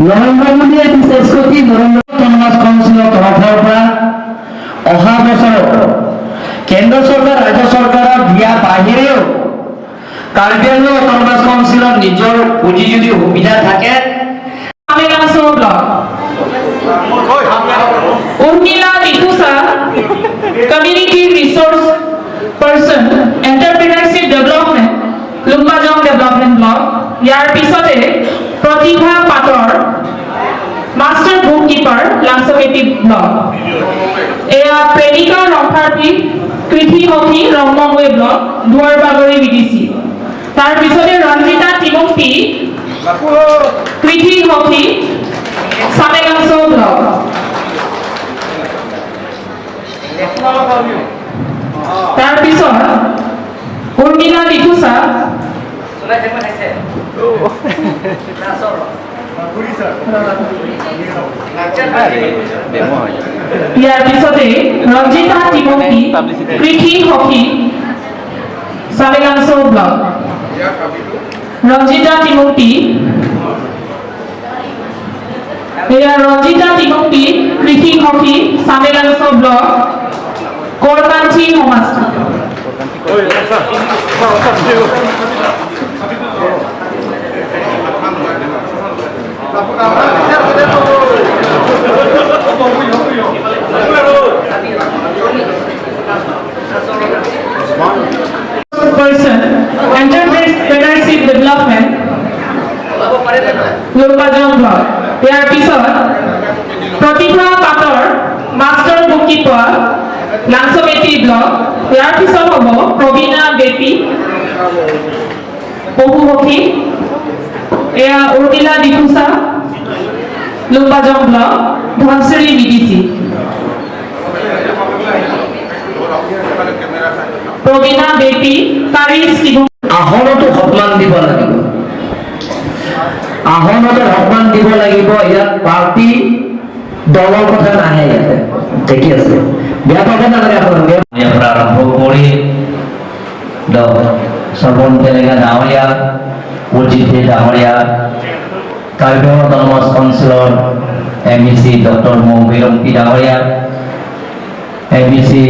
নৰেন্দ্ৰ মোদীয়ে দিছে scooty. Narendra autonomous কাউন্সিলৰ তৰফৰ পৰা অহা বছৰত কেন্দ্ৰ চৰকাৰ, ৰাজ্য চৰকাৰক দিয়া বাহিৰেও কাৰ্বি আংলং অট'নমাছ কাউন্সিলৰ নিজৰ পুঁজি যদি সুবিধা থাকে। Samelangso Block. Urmila Diphusa, Community Resource Person, Entrepreneurship Development, Lumbajong Development Block. ইয়াৰ পিছতে প্ৰতিভা পাটৰ, মাষ্টাৰ বুক কিপাৰ, লাংছ'বেতি ব্লক। এয়া প্ৰেমিকা ৰংফাৰপি, কৃষি সখী, ৰংমংৱে ব্লক, দুৱাৰবাগৰি বিটিচি। তাৰ পিছতে ৰঞ্জিতা তিমুংপি, কৃষি সখী, চামেলাংছ' ব্লক। তাৰপিছত উৰ্মিলা ডিফুচা, ইয়াৰ পিছতে ৰঞ্জিতা তিমুংপি, কৃষি সখী, চামেলাংছ' ব্লক। ৰঞ্জিতা তিমুংপি, এয়া ৰঞ্জিতা তিমুংপি, কৃষি সখী, চামেলাংছ' ব্লক, কৰকান্থি সমষ্টি। Person, Entrepreneurship Development, Lumbajong Block. ইয়াৰ পিছত প্ৰতিভা পাটৰ, মাষ্টাৰ বুককিপাৰ, লাংছ'বেতি ব্লক। ইয়াৰ পিছত হ'ব প্ৰবীণা বেপী, পশু সখী। এয়া উৰ্মিলা ডিফুচা, লুম্বাজং ব্লক, ধনশিৰি বিটিচি। প্ৰবীণা বেপী, কাৰিজ তিমুং। আহৰণতো সন্মান দিব লাগিব, আহৰণতো সন্মান দিব লাগিব। ইয়াত পাৰ্টি দলৰ কথা নাহে ইয়াতে। ঠিকে আছে, বেয়া পাব নালাগে আপোনালোকে। ইয়াৰ পৰা আৰম্ভ কৰি শ্ৰৱণ তেলেগা ডাঙৰীয়া, অজিত দে ডাঙৰীয়া, Karbi Anglong autonomous council M E C doctor Moubi Rongpi ডাঙৰীয়া, এম ই চি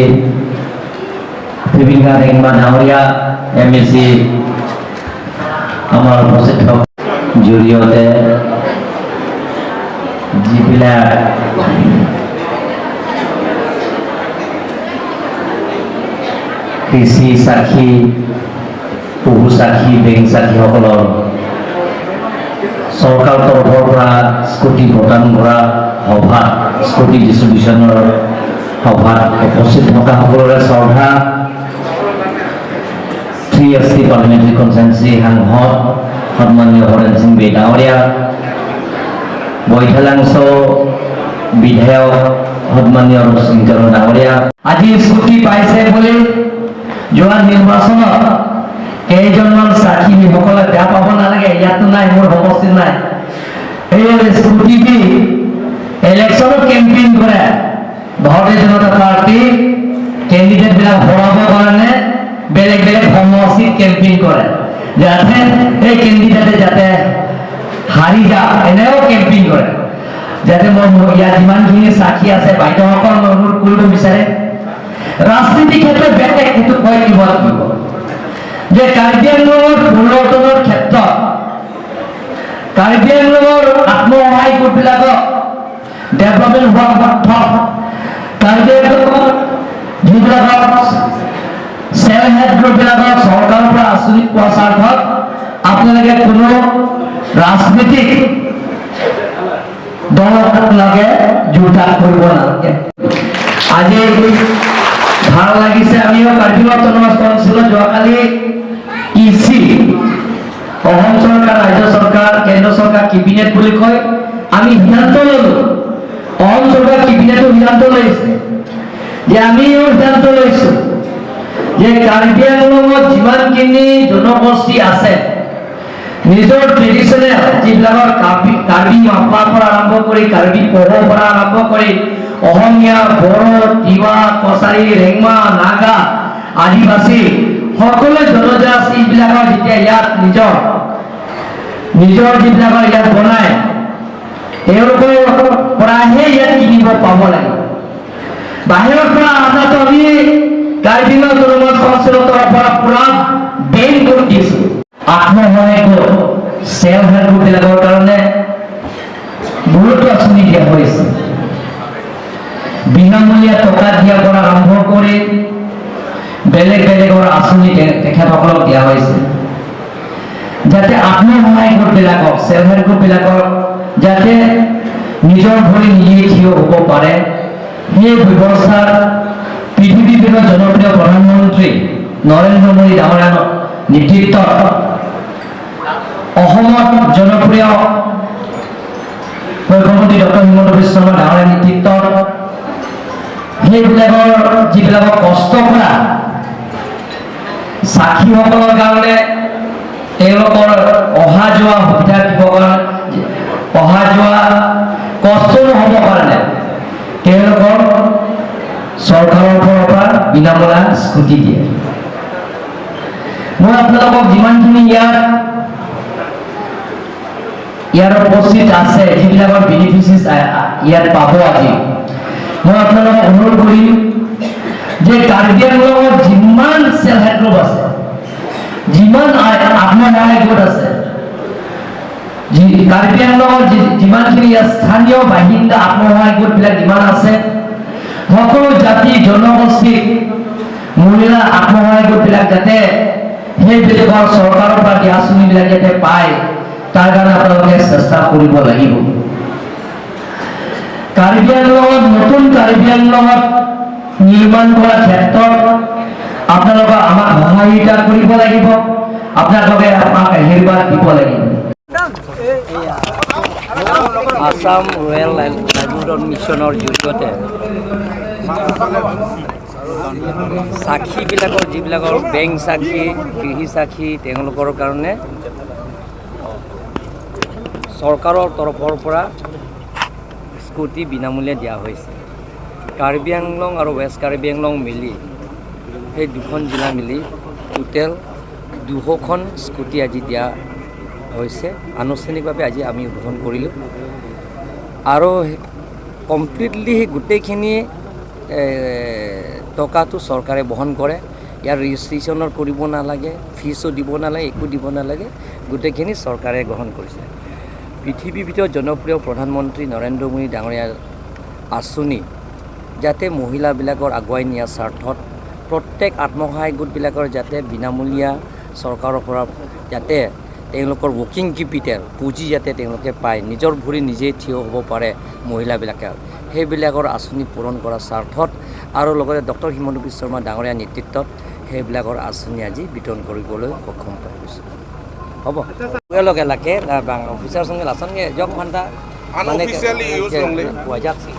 প্ৰেমিকা ৰেংমা ডাঙৰীয়া, এম ই চি আমাৰ উপস্থিত থকা জৰিয়তে যিবিলাক কৃষি সাক্ষী, পশু সাক্ষী, বেংক সাক্ষীসকলৰ চৰকাৰ তৰফৰ পৰা স্কুটি প্ৰদান কৰা সভাত, স্কুটি ডিষ্ট্ৰিবিউশ্যনৰ সভাত উপস্থিত থকা সকলোৰে শ্ৰদ্ধা 3 এছ টি পাৰ্লিমেণ্টাৰী কনষ্টিটুৱেঞ্চি সাংসদ সন্মানীয় হৰেণ সিং বে ডাঙৰীয়া, বৈঠালাংছ বিধায়ক সন্মানীয় ৰশ্মি তেৰণ ডাঙৰীয়া। আজি স্কুটি পাইছে বুলি যোৱা নিৰ্বাচনত কেইজনমান সাক্ষীসকলে বেয়া পাব নালাগে। ইয়াতো নাই, মোৰ সমষ্টিত নাই। এই স্কুটি দি ইলেকশ্যনত কেম্পেইন কৰে। ভাৰতীয় জনতা পাৰ্টি কেণ্ডিডেট বিলাক হৰাবৰ কাৰণে বেলেগ বেলেগ সমষ্টিত কেম্পেইন কৰে, যাতে এই কেণ্ডিডেটে যাতে হাৰি যা, এনেও কেম্পেইন কৰে। যাতে মই ইয়াত যিমানখিনি সাক্ষী আছে বাইদেউসকল, মই অনুৰোধ কৰিব বিচাৰে, ৰাজনীতি ক্ষেত্ৰত বেলেগ, সেইটো কৈ দিব লাগিব যে কাৰ্বি আংলঙৰ পৰিৱৰ্তনৰ ক্ষেত্ৰত কাৰ্বি আংলঙৰ আত্মসহায়ক গোটবিলাকক ডেভেলপমেণ্ট হোৱাৰ ক্ষেত্ৰত, কাৰ্বি আংলঙৰ যিবিলাকক চেল্ফ হেল্প গ্ৰুপবিলাকক চৰকাৰৰ পৰা আঁচনি পোৱা স্বাৰ্থত আপোনালোকে কোনো ৰাজনীতিক দলক আপোনালোকে যোগদান কৰিব নালাগে। আজি ভাল লাগিছে। আমিও কাৰ্বি অট'নমাছ কাউন্সিলত যোৱাকালি ইচি, অসম চৰকাৰ, ৰাজ্য চৰকাৰ, কেন্দ্ৰ চৰকাৰ কেবিনেট বুলি কয়, আমি সিদ্ধান্ত ললো। অসম চৰকাৰ কেবিনেটো সিদ্ধান্ত লৈছে যে আমিও সিদ্ধান্ত লৈছো যে কাৰ্বি আংলঙত যিমানখিনি জনগোষ্ঠী আছে, নিজৰ ট্ৰেডিশ্যনেল যিবিলাকৰ কাৰ্বি কাৰ্বি মাপাৰ পৰা আৰম্ভ কৰি, কাৰ্বি পহৰ পৰা আৰম্ভ কৰি, অসমীয়া, বড়ো, তিৱা, কছাৰী, ৰেংমা, নাগা, আদিবাসী সকলো জনজাতিবিলাকৰ যেতিয়া ইয়াত নিজৰ নিজৰ যিবিলাকৰ ইয়াত বনায় তেওঁলোকৰ পৰাহে ইয়াত কিনিব পাব লাগে। বাহিৰৰ পৰা অনাটো আমি কাৰ্বি আংলং অট'নমাছ কাউন্সিলৰ তৰফৰ পৰা পুৰা বেন কৰি দিছোঁ। আত্মসহায়ক গোট, চেল্ফ হেল্প গ্ৰুপবিলাকৰ কাৰণে বহুতো আঁচনি দিয়া হৈছে। বিনামূলীয়া টকা দিয়াৰ পৰা আৰম্ভ কৰি বেলেগ বেলেগৰ আঁচনি তেখেতসকলক দিয়া হৈছে, যাতে আত্মসহায়ক গোটবিলাকক, চেল্ফ হেল্প গ্ৰুপবিলাকক যাতে নিজৰ ভৰি নিজে থিয় হ'ব পাৰে। সেই ব্যৱস্থাৰ পৃথিৱীৰ ভিতৰত জনপ্ৰিয় প্ৰধানমন্ত্ৰী নৰেন্দ্ৰ মোদী ডাঙৰীয়াৰ নেতৃত্বত, অসমত জনপ্ৰিয় মুখ্যমন্ত্ৰী ডক্টৰ হিমন্ত বিশ্ব শৰ্মা ডাঙৰীয়াৰ নেতৃত্বত সেইবিলাকৰ যিবিলাকক কষ্ট কৰা চাষীসকলৰ কাৰণে তেওঁলোকৰ অহা যোৱা সুবিধা দিব কাৰণে, অহা যোৱা কষ্ট নহ'ব কাৰণে তেওঁলোকক চৰকাৰৰ ফালৰ পৰা বিনামূলীয়া স্কুটি দিয়ে। মই আপোনালোকক যিমানখিনি ইয়াত উপস্থিত আছে, যিবিলাকৰ বেনিফিচিয়াৰিজ ইয়াত পাব আজি, মই আপোনালোকক অনুৰোধ কৰিম যে কাৰ্বি আংলঙত যিমান চেল্ফ হেল্প গ্ৰুপ আছে, যিমান আত্মসহায়ক গোট আছে, কাৰ্বি আংলঙত যিমানখিনি ইয়াত স্থানীয় বাসিন্দা আত্মসহায়ক গোটবিলাক যিমান আছে, সকলো জাতি জনগোষ্ঠীৰ মহিলা আত্মসহায়ক গোটবিলাক যাতে সেইবিলাকৰ চৰকাৰৰ পৰা দিয়া আঁচনিবিলাক যাতে পায়, তাৰ কাৰণে আপোনালোকে চেষ্টা কৰিব লাগিব। কাৰ্বি আংলঙত, নতুন কাৰ্বি আংলঙত নিৰ্মাণ কৰাৰ ক্ষেত্ৰত আপোনালোকে আমাক সহায়িতা কৰিব লাগিব, আপোনালোকে আমাক আশীৰ্বাদ দিব লাগিব। আছাম ৰুৰেল লাইভলিহুড মিছনৰ জৰিয়তে চাখীবিলাকৰ, যিবিলাকৰ বেংক চাখী, কৃষি চাখী, তেওঁলোকৰ কাৰণে চৰকাৰৰ তৰফৰ পৰা স্কুটি বিনামূলীয়া দিয়া হৈছে। কাৰ্বি আংলং আৰু ৱেষ্ট কাৰ্বি আংলং মিলি, সেই দুখন জিলা মিলি টোটেল 200খন স্কুটি আজি দিয়া হৈছে। আনুষ্ঠানিকভাৱে আজি আমি উদ্বোধন কৰিলোঁ আৰু কমপ্লিটলি সেই গোটেইখিনি টকাটো চৰকাৰে বহন কৰে। ইয়াৰ ৰেজিষ্ট্ৰেশ্যনৰ কৰিব নালাগে, ফিজো দিব নালাগে, একো দিব নালাগে, গোটেইখিনি চৰকাৰে গ্ৰহণ কৰিছে। পৃথিৱীৰ ভিতৰত জনপ্ৰিয় প্ৰধানমন্ত্ৰী নৰেন্দ্ৰ মোদী ডাঙৰীয়াৰ আঁচনি যাতে মহিলাবিলাকৰ আগুৱাই নিয়াৰ স্বাৰ্থত প্ৰত্যেক আত্মসহায়ক গোটবিলাকৰ যাতে বিনামূলীয়া চৰকাৰৰ পৰা যাতে তেওঁলোকৰ ৱৰ্কিং কেপিটেল পুঁজি যাতে তেওঁলোকে পায়, নিজৰ ভৰি নিজেই থিয় হ'ব পাৰে মহিলাবিলাকে, সেইবিলাকৰ আঁচনি পূৰণ কৰাৰ স্বাৰ্থত আৰু লগতে ডক্টৰ হিমন্ত বিশ্ব শৰ্মা ডাঙৰীয়াৰ নেতৃত্বত সেইবিলাকৰ আঁচনি আজি বিতৰণ কৰিবলৈ সক্ষম হৈছোঁ। হ'ব লগে লাগে অফিচাৰ সঙ্গে লাচনগে জগ ঘণ্টা। Unofficially used only. যাচ্ছে।